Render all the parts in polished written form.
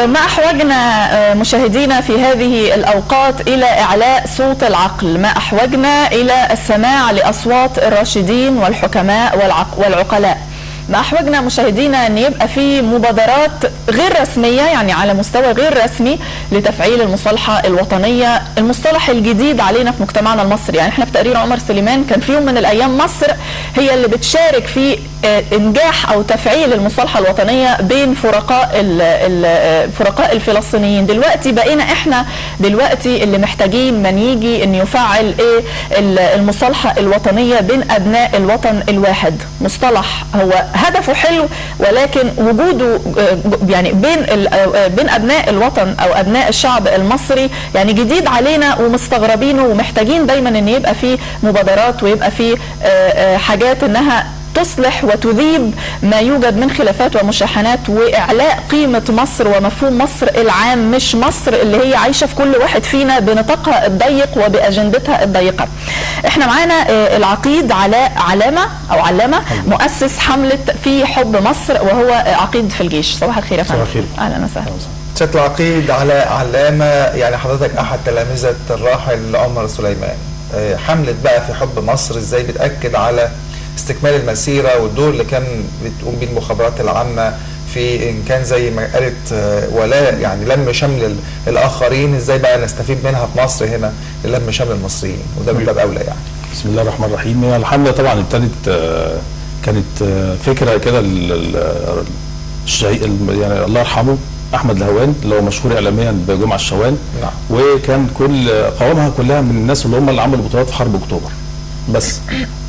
ما أحوجنا مشاهدينا في هذه الأوقات إلى إعلاء صوت العقل، ما أحوجنا إلى السماع لأصوات الراشدين والحكماء والعقلاء، ما أحوجنا مشاهدينا أن يبقى في مبادرات غير رسمية، يعني على مستوى غير رسمي، لتفعيل المصالحة الوطنية، المصطلح الجديد علينا في مجتمعنا المصري. يعني احنا في تقرير عمر سليمان كان في يوم من الأيام مصر هي اللي بتشارك في إنجاح أو تفعيل المصالحة الوطنية بين فرقاء الفلسطينيين. دلوقتي بقينا احنا دلوقتي اللي محتاجين من يجي أن يفعل ايه المصالحة الوطنية بين أبناء الوطن الواحد. مصطلح هو هدفه حلو، ولكن وجوده يعني بين ابناء الوطن او ابناء الشعب المصري يعني جديد علينا ومستغربينه، ومحتاجين دايما ان يبقى فيه مبادرات ويبقى فيه حاجات انها تصلح وتذيب ما يوجد من خلافات ومشاحنات، واعلاء قيمة مصر ومفهوم مصر العام، مش مصر اللي هي عايشه في كل واحد فينا بنطاقها الضيق وباجندتها الضيقه. احنا معانا العقيد علاء علامة او علامة، مؤسس حمله في حب مصر، وهو عقيد في الجيش. صباح الخير يا فندم. صباح الخير. اهلا وسهلا. سيادة العقيد علاء علامة، يعني حضرتك احد تلامذه الراحل عمر سليمان، حمله بقى في حب مصر ازاي بتاكد على استكمال المسيرة والدور اللي كان بتقوم به المخابرات العامة في إن كان زي ما قالت ولاء، يعني لم شمل الآخرين، إزاي بقى نستفيد منها في مصر هنا للم شمل المصريين، وده من باب أولى يعني. بسم الله الرحمن الرحيم. هي الحملة طبعا ابتدت، كانت فكرة كده يعني الله يرحمه أحمد الهوان اللي هو مشهور إعلاميا بجمعة الشوان. نعم. وكان كل قوامها كلها من الناس اللي هم اللي عملوا بطولات في حرب أكتوبر. بس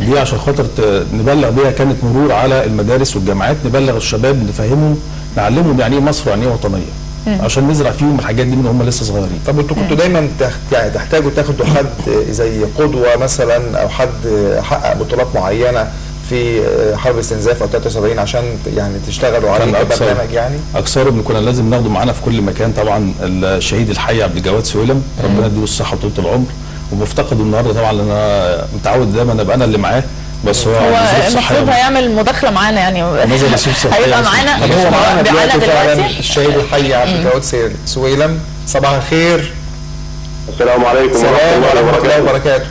دي عشان خاطر نبلغ بيها، كانت مرور على المدارس والجامعات، نبلغ الشباب، نفهمهم، نعلمهم يعني ايه مصر ويعني ايه وطنية، عشان نزرع فيهم الحاجات دي من هم لسه صغيرين. طب انتوا كنتوا دايما يعني تحتاجوا تاخدوا حد زي قدوة مثلا، او حد حقق بطولات معينة في حرب استنزاف او 73 عشان يعني تشتغلوا عليه كبرنامج؟ يعني اكثرهم كنا لازم ناخده معانا في كل مكان. طبعا الشهيد الحي عبد الجواد سويلم، ربنا يديله الصحة وطولة العمر، ومفتقده النهارده طبعا لان انا متعود دايما ابقى انا اللي معاه، بس هو المفروض هيعمل مداخله معانا، يعني هيبقى معانا. هو معانا دلوقتي الشهيد الحي عبد الجواد سويلم. صباح الخير. السلام عليكم ورحمة الله وبركاته.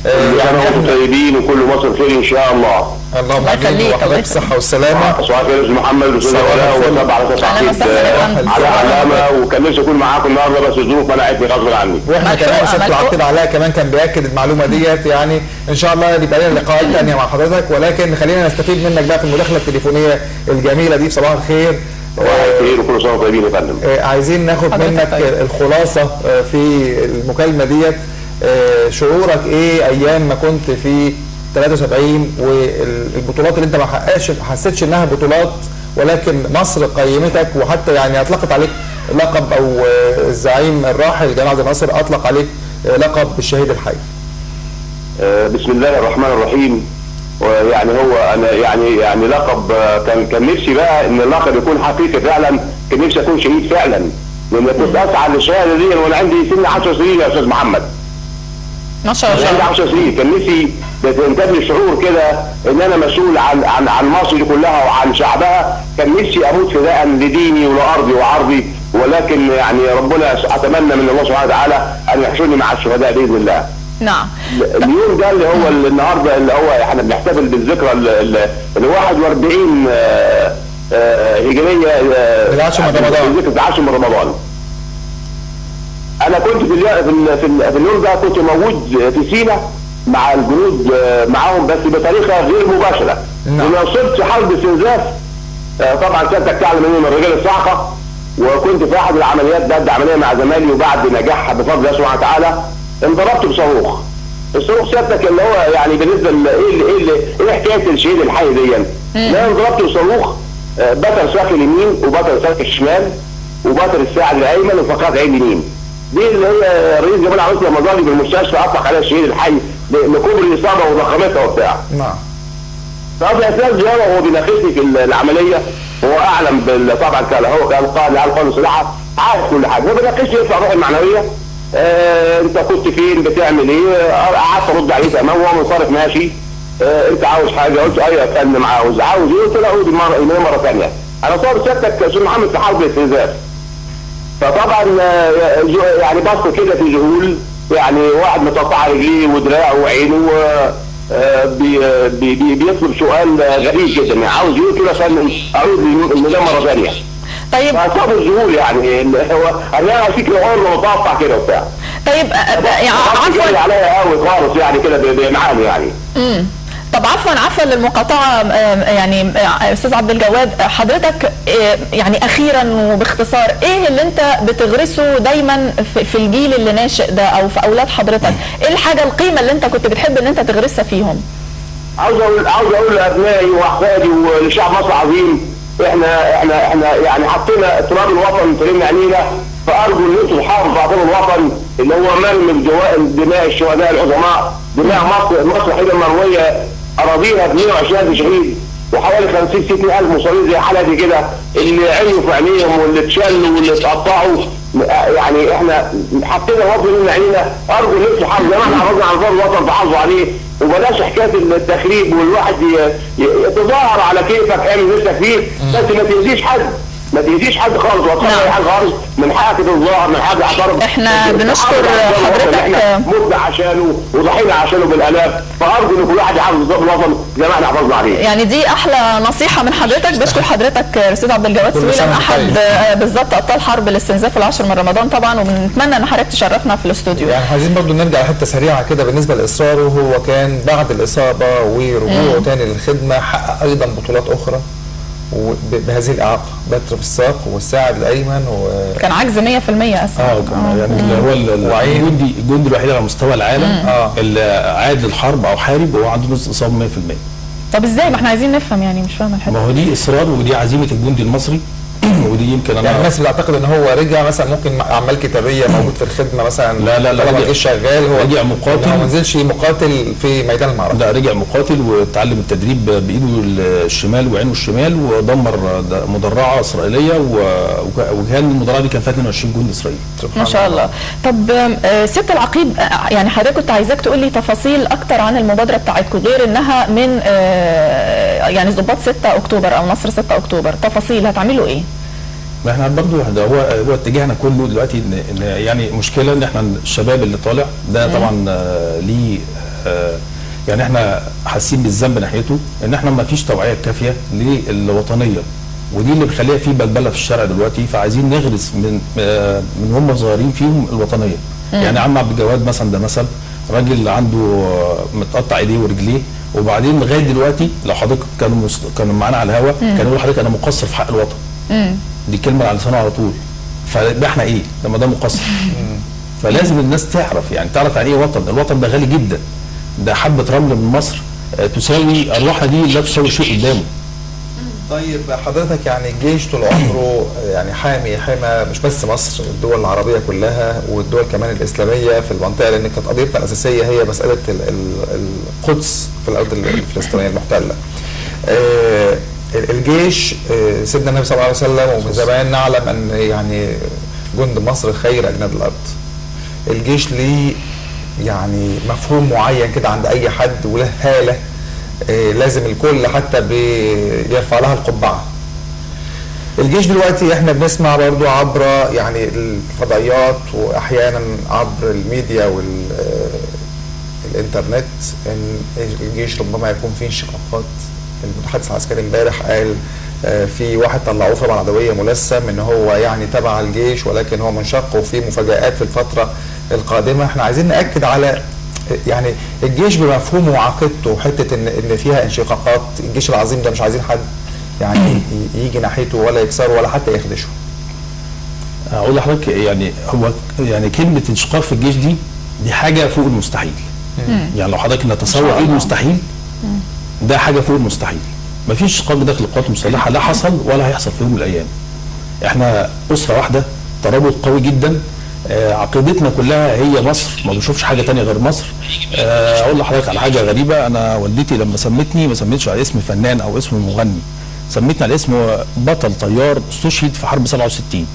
كل سنة وانتم طيبين وكل مصر خير ان شاء الله. اللهم امين، وحضرتك بالصحة والسلامة. صباح الخير يا استاذ محمد واستاذ ولاء وطبعا على علاء علامه، وكان نفسي اكون معاكم النهارده بس الظروف منعتني غصب عني. واحنا كمان سيادة العقيد علاء كمان كان بياكد المعلومة ديت، يعني ان شاء الله يبقى لنا لقاءات ثانية مع حضرتك، ولكن خلينا نستفيد منك بقى في المداخلة التليفونيه الجميلة دي. صباح الخير. صباح الخير وكل سنة وانتم طيبين يا فندم. عايزين ناخد منك الخلاصة في المكالمة ديت، شعورك ايه ايام ما كنت في 73 والبطولات اللي انت ما حسيتش انها بطولات، ولكن مصر قيمتك، وحتى يعني اطلقت عليك لقب، او الزعيم الراحل جمال عبد الناصر اطلق عليك لقب الشهيد الحي؟ بسم الله الرحمن الرحيم. ويعني هو انا يعني لقب، كان نفسي بقى ان اللقب يكون حقيقي فعلا، كان نفسي اكون شهيد فعلا، لان كنت اسعى للشهادة دي وانا عندي سن 10 سنين يا استاذ محمد. ما شاء الله. عندي 10 سنين، كان نفسي بتنتابني شعور كده ان انا مسؤول عن مصر دي كلها وعن شعبها. كان نفسي اموت فداء لديني ولارضي وعرضي، ولكن يعني ربنا اتمنى من الله سبحانه وتعالى ان يحشرني مع الشهداء باذن الله. نعم. اليوم ده اللي هو النهارده اللي هو احنا بنحتفل بالذكرى ال 41 هجرية، العاشر من رمضان. ذكرى العاشر من رمضان. انا كنت في اليوم ده كنت موجود في سينا مع الجنود معاهم، بس بطريقة غير مباشرة. لما وصلت حرب استنزاف، طبعا سيادتك تعلم اني من رجال الصاعقة، وكنت في احد العمليات ببدا عملية مع زمايلي، وبعد نجاحها بفضل الله سبحانه وتعالى انضربت بصاروخ. الصاروخ سيادتك اللي هو يعني بالنسبة ايه حكاية الشهيد الحي دي؟ لا، انضربت بصاروخ بتر ساق اليمين وبتر ساق الشمال وبتر الساعد الايمن وفقرات عين اليمين. دي اللي هي الرئيس جمال عبد الناصر لما ظهر بالمستشفى اطلق عليها الشهيد الحي لكبر الاصابة وضخامتها وبتاع. نعم. ففي اثناء الزيارة وهو بيناقشني في العملية، هو اعلم طبعا كان هو كان قائد على القوات المسلحة، عارف كل حاجة، هو بيناقشني يرفع روحي المعنوية. انت كنت فين؟ بتعمل ايه؟ قعدت ارد عليه تمام، وهو منصرف ماشي. انت عاوز حاجة؟ قلت ايوه يا فندم عاوز. عاوز ايه؟ قلت له اعود مرة ثانية. انا صار سيادتك يا استاذ محمد في حرب الاستنزاف. فطبعا يعني بص كده في ذهول، يعني واحد متقطع رجليه ودراعه وعينه بيطلب سؤال غريب جدا، يعني عاوز يقول عشان اعود للنظام مرة ثانية. طيب فصعب الذهول يعني، هو انا فكرة عمره متقطع كده وبتاع. طيب يعني عفوا عليا قوي خالص يعني كده بمعاني يعني. طب عفوا للمقاطعه، يعني استاذ عبد الجواد، حضرتك يعني اخيرا وباختصار ايه اللي انت بتغرسه دايما في الجيل اللي ناشئ ده او في اولاد حضرتك؟ ايه الحاجة القيمة اللي انت كنت بتحب ان انت تغرسها فيهم؟ عاوز اقول لابنائي واحفادي ولشعب مصر العظيم، احنا يعني حطينا تراب الوطن في رمي عينينا، فارجو ان انتم تحافظوا على تراب الوطن اللي هو مرمي دماء الشهداء العظماء، دماء مصر حين مرويه اراضيها ب 120,000 شهيد وحوالي 50 60 ألف مصابين زي حالتي كده، اللي عينوا في عينيهم واللي اتشلوا واللي اتقطعوا. يعني احنا حطينا الوطن من عينينا، ارجو ان انتم تحافظوا زي ما احنا حافظنا على الوطن، تحافظوا عليه، وبلاش حكاية التخريب والواحد يتظاهر على كيفك، اعمل نفسك فيه، بس ما تاذيش حد، ما تاذيش حد خالص، ولا حاجة خالص. من حقك تتظاهر، من حقك تعترض. احنا بنشكر حضرتك، احنا متنا عشانه وضحينا عشانه بالالاف، فارجو ان كل واحد يحافظ على الوطن زي ما احنا حافظنا عليه. يعني دي احلى نصيحة من حضرتك. بشكر حضرتك استاذ عبد الجواد سويلم، احد بالظبط ابطال حرب الاستنزاف العاشر من رمضان طبعا، وبنتمنى ان حضرتك تشرفنا في الاستوديو. يعني عايزين برضو نرجع لحته سريعة كده بالنسبة لاصراره، هو كان بعد الاصابة ورجوعه تاني للخدمة حقق ايضا بطولات اخرى بهذه الاعاقة، بتر في الساق والساعد الايمن كان عجز 100% اصلا. كان يعني اللي هو الجندي الوحيد على مستوى العالم اللي عاد للحرب او حارب وهو عنده نص اصابه 100%. طب ازاي؟ ما احنا عايزين نفهم يعني، مش فاهمه الحتة. ما هو دي اصرار ودي عزيمة الجندي المصري ودي يمكن انا يعني الناس بتعتقد ان هو رجع مثلا ممكن اعمال كتابيه موجود في الخدمة مثلا. لا لا لا، رجع شغال، هو رجع مقاتل، هو ما نزلش مقاتل في ميدان المعركة، لا رجع مقاتل وتعلم التدريب بايده الشمال وعينه الشمال، ودمر مدرعه اسرائيلية، وكان المدرعه دي كان فيها 22 جندي اسرائيلي. ما شاء الله. طب سيادة العقيد، يعني حضرتك كنت عايزاك تقول لي تفاصيل اكتر عن المبادرة بتاعتكم، غير انها من يعني ضباط 6 اكتوبر او نصر 6 اكتوبر، تفاصيل هتعملوا ايه؟ ما احنا برضه هو اتجاهنا كله دلوقتي ان يعني مشكلة ان احنا الشباب اللي طالع ده طبعا ليه يعني احنا حاسين بالذنب ناحيته، ان احنا ما فيش توعيه كافيه للوطنيه، ودي اللي مخليها في بلبلة في الشارع دلوقتي، فعايزين نغرس من هم صغيرين فيهم الوطنية. يعني عم عبد الجواد مثلا، ده مثل راجل عنده متقطع ايديه ورجليه، وبعدين لغاية دلوقتي لو حضرتك كانوا معانا على الهوا كانوا يقولوا لحضرتك انا مقصر في حق الوطن. دي كلمة على لسانه على طول. فده احنا ايه لما ده مقصر؟ فلازم الناس تعرف، يعني تعرف يعني ايه وطن. الوطن ده غالي جدا، ده حبه رمل من مصر تساوي ارواحنا دي لا تساوي شيء قدامه. طيب حضرتك يعني الجيش طول عمره يعني حامي حمى مش بس مصر، الدول العربية كلها والدول كمان الاسلامية في المنطقة، لان كانت قضيتنا الاساسية هي مسالة القدس في الارض الفلسطينية المحتلة. الجيش سيدنا النبي صلى الله عليه وسلم ومن زمان نعلم ان يعني جند مصر خير اجناد الارض. الجيش ليه يعني مفهوم معين كده عند اي حد، وله هاله لازم الكل حتى بيرفع لها القبعة. الجيش دلوقتي احنا بنسمع برضو عبر يعني الفضائيات واحيانا عبر الميديا والانترنت ان الجيش ربما يكون فيه انشقاقات. المتحدث العسكري امبارح قال في واحد طلعوه طبعا عدويه ملثم ان هو يعني تبع الجيش ولكن هو منشق، وفي مفاجآت في الفترة القادمة. احنا عايزين ناكد على يعني الجيش بمفهومه وعقيدته، حتة ان فيها انشقاقات. الجيش العظيم ده مش عايزين حد يعني يجي ناحيته ولا يكسره ولا حتى يخدشه. اقول لحضرتك يعني هو يعني كلمة انشقاق في الجيش دي حاجة فوق المستحيل. يعني لو حضرتك نتصور ايه المستحيل، ده حاجة فوق المستحيل. مفيش انشقاق داخل القوات المسلحة، لا حصل ولا هيحصل في يوم من الايام. احنا اسره واحدة، ترابط قوي جدا، عقيدتنا كلها هي مصر، ما بنشوفش حاجة تانية غير مصر. اقول لحضرتك على حاجة غريبة، انا والدتي لما سمتني ما سمتش على اسم فنان او اسم مغني، سمتني على اسم بطل طيار استشهد في حرب 67،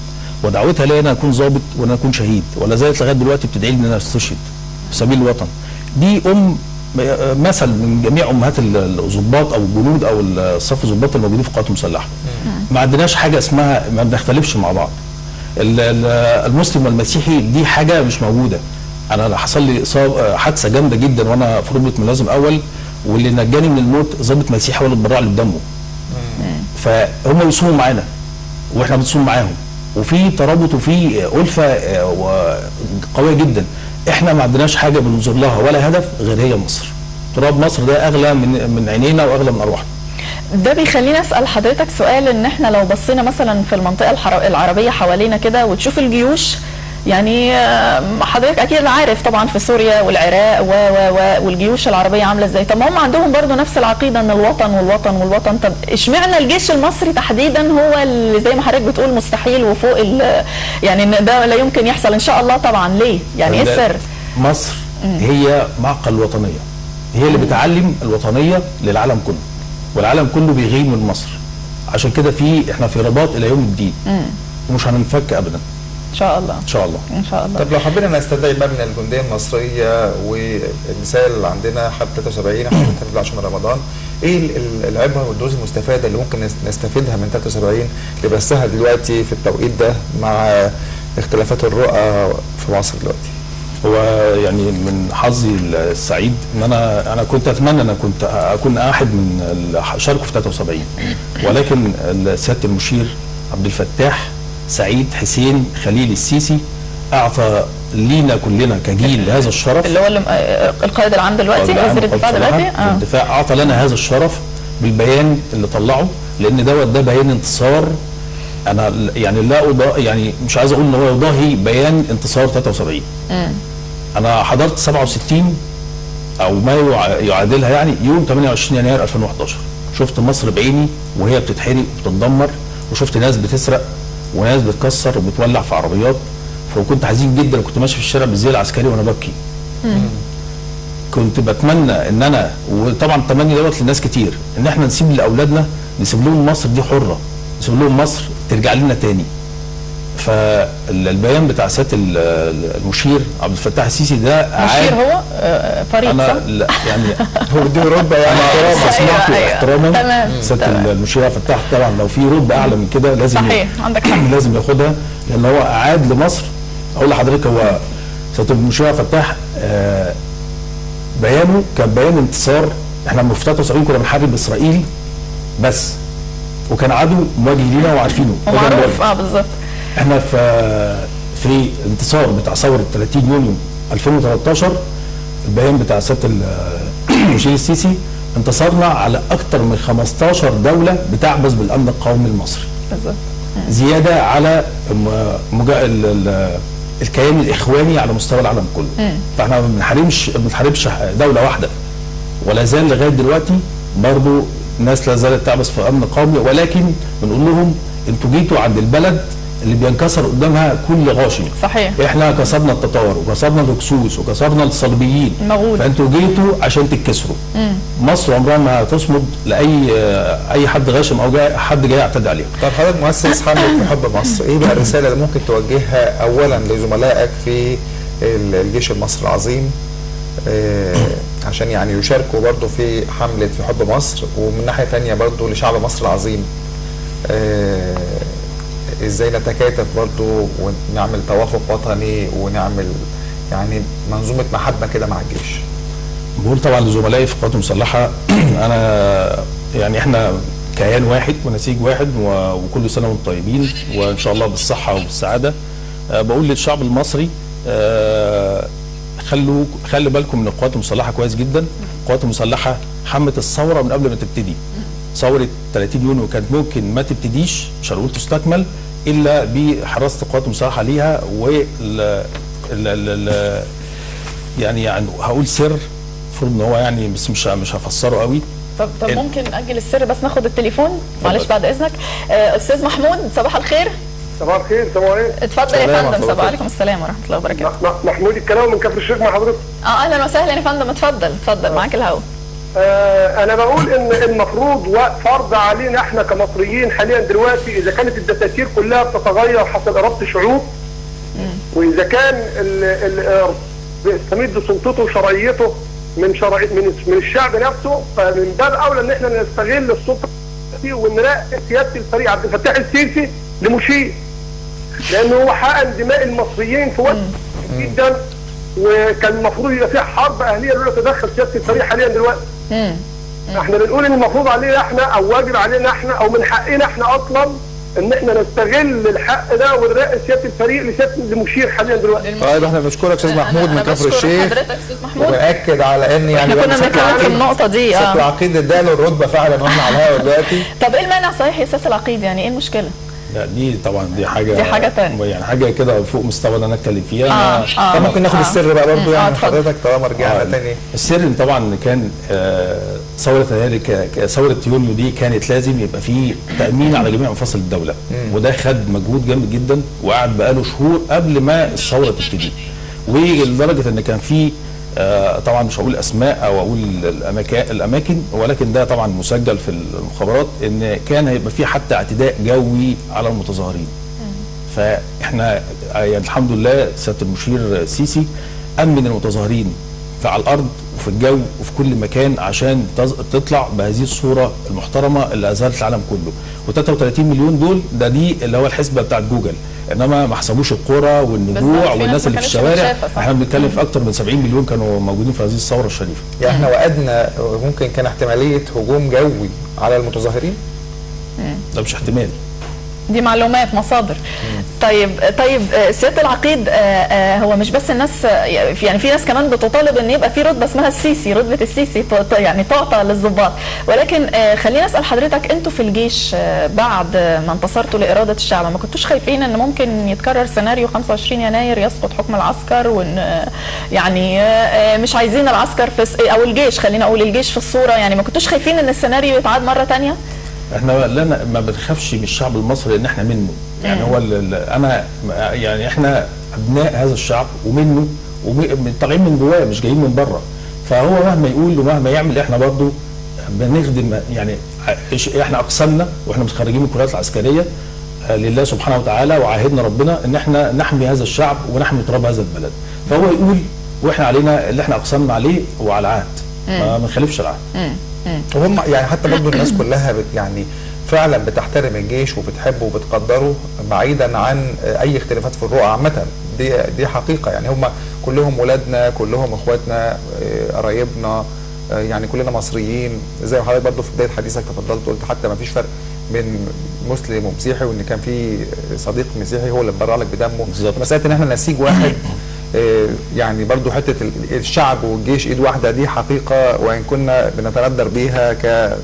ودعوتها ليا انا اكون ظابط وانا اكون شهيد، ولا زالت لغاية دلوقتي بتدعي لي ان انا استشهد في سبيل الوطن. دي ام مثل من جميع امهات الضباط او الجنود او الصف الضباط الموجودين في القوات المسلحة. ما عندناش حاجة اسمها ما بنختلفش مع بعض. المسلم والمسيحي دي حاجة مش موجودة. انا حصل لي حادثه جامدة جدا وانا في رتبه ملازم اول، واللي نجاني من الموت ضابط مسيحي هو اللي اتبرع لي بدمه. فهم بيصوموا معانا واحنا بنصوم معاهم، وفي ترابط وفي ألفة قوية جدا. احنا ما عندناش حاجة بننظر لها ولا هدف غير هي مصر. تراب مصر ده اغلى من عينينا واغلى من ارواحنا. ده بيخلينا اسال حضرتك سؤال، ان احنا لو بصينا مثلا في المنطقة العربية حوالينا كده وتشوف الجيوش، يعني حضرتك اكيد عارف طبعا في سوريا والعراق و و و والجيوش العربية عامله ازاي. طب ما هم عندهم برضو نفس العقيدة ان الوطن والوطن والوطن. طب اشمعنى الجيش المصري تحديدا هو اللي زي ما حضرتك بتقول مستحيل وفوق يعني ان ده لا يمكن يحصل ان شاء الله؟ طبعا ليه؟ يعني ايه السر؟ مصر هي معقل الوطنية، هي اللي بتعلم الوطنية للعالم كله، والعالم كله بيغير من مصر. عشان كده احنا في رباط الى يوم الدين، ومش هننفك ابدا ان شاء الله. ان شاء الله ان شاء الله. طب لو حبينا نستدعي بقى من الجندية المصرية والمثال اللي عندنا حرب 73، احنا بنحتفل عشان رمضان، ايه العبرة والدروس المستفادة اللي ممكن نستفيدها من 73 لبثها دلوقتي في التوقيت ده مع اختلافات الرؤى في مصر دلوقتي؟ هو يعني من حظي السعيد ان انا كنت اتمنى ان كنت اكون احد من اللي شاركوا في 73، ولكن سيادة المشير عبد الفتاح سعيد حسين خليل السيسي اعطى لينا كلنا كجيل هذا الشرف، اللي هو القائد العام دلوقتي، وزير الدفاع دلوقتي، الدفاع اعطى لنا هذا الشرف بالبيان اللي طلعه، لان دوت ده بيان انتصار. انا يعني لا يعني مش عايز اقول ان هو يضاهي بيان انتصار 73. انا حضرت 67 او ما يعادلها، يعني يوم 28 يناير 2011 شفت مصر بعيني وهي بتتحرق وبتتدمر، وشفت ناس بتسرق وناس بتكسر وبتولع في عربيات، فكنت حزين جدا، وكنت ماشي في الشارع بالزي العسكري وانا ببكي. كنت بتمنى ان انا، وطبعا التمني دوت لناس كتير، ان احنا نسيب لاولادنا، نسيب لهم مصر دي حره، نسيب لهم مصر ترجع لنا تاني. فالبيان بتاع سيادة المشير عبد الفتاح السيسي ده مشير هو فريق صح؟ لا يعني هو بيديه رتبه يعني احتراما، سمعته احتراما سيادة المشير عبد الفتاح. طبعا لو في رتبه اعلى من كده لازم، صحيح عندك حق، لازم ياخدها، لان هو اعاد لمصر. اقول لحضرتك هو سيادة المشير عبد الفتاح بيانه كان بيان انتصار. احنا في 73 كنا بنحارب اسرائيل بس، وكان عدو مواجه لينا وعارفينه ومعروف. بالظبط. احنا في انتصار بتاع ثورة 30 يونيو 2013، البيان بتاع سيادة المشير السيسي، انتصرنا على اكثر من 15 دولة بتعبث بالامن القومي المصري. بالظبط. زيادة على الكيان الاخواني على مستوى العالم كله. فاحنا ما بنحاربش دولة واحدة، ولا زال لغاية دلوقتي برضو الناس لا زالت تعبث في امن قومي، ولكن بنقول لهم انتوا جيتوا عند البلد اللي بينكسر قدامها كل غاشم. صحيح. احنا كسرنا التتار وكسرنا الهكسوس وكسرنا الصليبيين، فانتوا جيتوا عشان تتكسروا. مصر عمرها ما هتصمد لاي اي حد غاشم او جاي حد جاي يعتدي عليها. طب حضرتك مؤسس حمله في حب مصر، ايه بقى الرسالة اللي ممكن توجهها اولا لزملائك في الجيش المصري العظيم عشان يعني يشاركوا برضو في حمله في حب مصر، ومن ناحية ثانية برضو لشعب مصر العظيم ازاي نتكاتف برضو ونعمل توافق وطني ونعمل يعني منظومة محبة كده مع الجيش؟ بقول طبعا لزملائي في القوات المسلحة، انا يعني احنا كيان واحد ونسيج واحد، وكل سنة وانتم طيبين وان شاء الله بالصحة وبالسعاده. بقول للشعب المصري خلوا بالكم من القوات المسلحة كويس جدا. القوات المسلحة حمت الثورة من قبل ما تبتدي. ثورة 30 يونيو كانت ممكن ما تبتديش، مش هنقول تستكمل، الا بحراسه القوات المسلحة ليها، و يعني هقول سر المفروض ان هو يعني، بس مش هفسره قوي. طب ممكن ناجل السر بس ناخد التليفون معلش بعد اذنك. استاذ محمود صباح الخير. صباح الخير. السلام عليكم. اتفضل يا فندم. صباح عليكم السلام ورحمة الله وبركاته. محمود الكلاوي من كفر الشيخ مع حضرتك. اهلا وسهلا يا فندم، اتفضل اتفضل معاك الهوا. انا بقول ان المفروض فرض علينا احنا كمصريين حاليا دلوقتي، اذا كانت الدساتير كلها بتتغير حسب اراده الشعوب، واذا كان بيستمد سلطته وشرعيته من من الشعب نفسه، فمن باب اولى ان احنا نستغل السلطة ونراقب سيادة الفريق عبد الفتاح السيسي لمشير. لان هو حقن دماء المصريين في وقت جدا، وكان المفروض يبقى فيها حرب اهليه لولا تدخل سيادة الفريق حاليا دلوقتي. احنا بنقول ان المفروض علينا احنا، او واجب علينا احنا، او من حقنا احنا اصلا ان احنا نستغل الحق ده ونرقي سيادة الفريق لسياده المشير حاليا دلوقتي. طيب احنا بنشكرك استاذ محمود من كفر الشيخ. حضرتك استاذ محمود، وباكد على ان يعني احنا كنا بنتكلم في النقطة دي. سيادة العقيد اداله الرتبة فعلا واحنا على الهواء دلوقتي. طب ايه المانع صحيح يا سيادة العقيد؟ يعني ايه المشكلة؟ لا دي طبعا دي حاجة تانية، يعني حاجة كده فوق مستوى اللي انا اتكلم فيها. طب ممكن ناخد السر بقى برضه يعني حضرتك طالما رجعنا تاني. السر طبعا كان ثورة ثورة يوليو دي كانت لازم يبقى فيه تامين على جميع مفاصل الدولة، وده خد مجهود جامد جدا وقعد بقاله شهور قبل ما الثورة تبتدي، ولدرجه ان كان فيه طبعا مش هقول اسماء او اقول الاماكن، ولكن ده طبعا مسجل في المخابرات ان كان هيبقى في حتى اعتداء جوي على المتظاهرين. فاحنا يعني الحمد لله سيادة المشير السيسي امن المتظاهرين على الارض وفي الجو وفي كل مكان عشان تطلع بهذه الصورة المحترمة اللي اذهلت العالم كله. و33 مليون دول ده دي اللي هو الحسبة بتاعت جوجل، انما ما حسبوش القرى والنجوع والناس اللي في الشوارع. احنا بنتكلم في اكتر من 70 مليون كانوا موجودين في هذه الثورة الشريفة. يعني احنا وقدنا ممكن كان احتمالية هجوم جوي على المتظاهرين؟ ده مش احتمال، دي معلومات مصادر. طيب سيادة العقيد، هو مش بس الناس، يعني في ناس كمان بتطالب ان يبقى في رتبه اسمها السيسي، رتبه السيسي يعني تعطى للضباط، ولكن خلينا اسال حضرتك، انتوا في الجيش بعد ما انتصرتوا لارادة الشعب ما كنتوش خايفين ان ممكن يتكرر سيناريو 25 يناير يسقط حكم العسكر، وان يعني مش عايزين العسكر في او الجيش، خلينا اقول الجيش في الصورة، يعني ما كنتوش خايفين ان السيناريو يتعاد مرة ثانية؟ احنا لا ما بنخافش من الشعب المصري لان احنا منه، يعني هو انا يعني احنا ابناء هذا الشعب ومنه، وطالعين من جواه مش جايين من بره. فهو مهما يقول ومهما يعمل احنا برضه بنخدم، يعني احنا اقسمنا واحنا متخرجين من الكليات العسكرية لله سبحانه وتعالى، وعاهدنا ربنا ان احنا نحمي هذا الشعب ونحمي تراب هذا البلد. فهو يقول واحنا علينا اللي احنا اقسمنا عليه وعلى العهد، ما بنخالفش العهد. وهم يعني حتى برضه الناس كلها يعني فعلا بتحترم الجيش وبتحبه وبتقدره بعيدا عن اي اختلافات في الرؤى عامة، دي حقيقة. يعني هم كلهم ولادنا، كلهم اخواتنا، قرايبنا، يعني كلنا مصريين. زي ما حضرتك برضه في بداية حديثك تفضلت قلت حتى ما فيش فرق بين مسلم ومسيحي، وان كان في صديق مسيحي هو اللي اتبرع لك بدمه. مسالة ان احنا نسيج واحد، يعني برضو حتة الشعب والجيش ايد واحدة، دي حقيقة وان كنا بنتندر بيها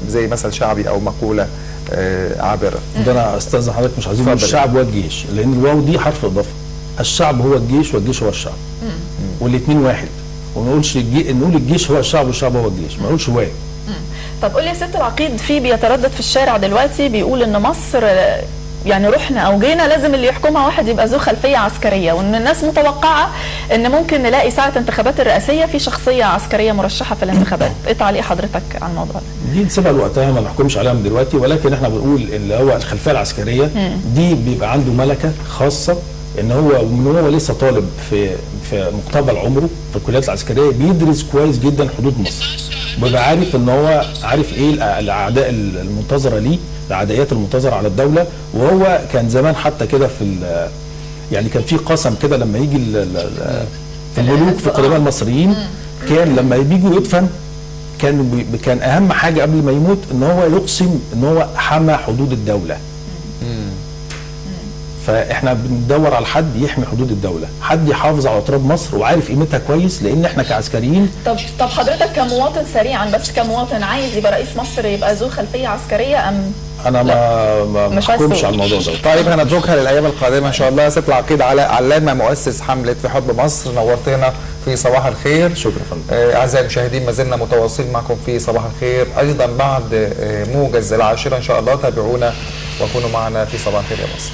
زي مثل شعبي او مقولة عابرة. ده انا استاذن حضرتك مش عايزين نقول الشعب والجيش، لان الواو دي حرف اضافه. الشعب هو الجيش والجيش هو الشعب، والاثنين واحد. وما نقولش نقول الجيش هو الشعب والشعب هو الجيش، ما نقولش واو. طب قول لي يا ست العقيد، في بيتردد في الشارع دلوقتي بيقول ان مصر يعني رحنا او جينا لازم اللي يحكمها واحد يبقى ذو خلفية عسكرية، وان الناس متوقعه ان ممكن نلاقي ساعة انتخابات الرئاسية في شخصية عسكرية مرشحة في الانتخابات. ايه تعليق حضرتك على الموضوع ده؟ دي نسيبها لوقتها، ما نحكمش عليها من دلوقتي، ولكن احنا بنقول اللي هو الخلفية العسكرية دي بيبقى عنده ملكه خاصة، ان هو من هو لسه طالب في مقتبل عمره في الكليات العسكرية بيدرس كويس جدا حدود مصر، بيبقى عارف ان هو عارف ايه الاعداء المنتظره ليه، العدائيات المنتظره على الدولة. وهو كان زمان حتى كده في يعني كان في قسم كده لما يجي في الملوك في القدماء المصريين، كان لما بيجوا يدفن كان اهم حاجة قبل ما يموت ان هو يقسم ان هو حمى حدود الدولة. فاحنا بندور على حد يحمي حدود الدولة، حد يحافظ على تراب مصر وعارف قيمتها كويس، لان احنا كعسكريين. طب حضرتك كمواطن سريعا بس، كمواطن عايز يبقى رئيس مصر يبقى ذو خلفية عسكرية ام؟ انا ما احكمش على الموضوع ده. طيب هنتركها للايام القادمة ان شاء الله. سيادة العقيد علاء علامة مؤسس حمله في حب مصر، نورتنا في صباح الخير. شكرا فندم. اعزائي المشاهدين، ما زلنا متواصلين معكم في صباح الخير ايضا بعد موجز 10 ان شاء الله. تابعونا وكونوا معنا في صباح الخير يا مصر.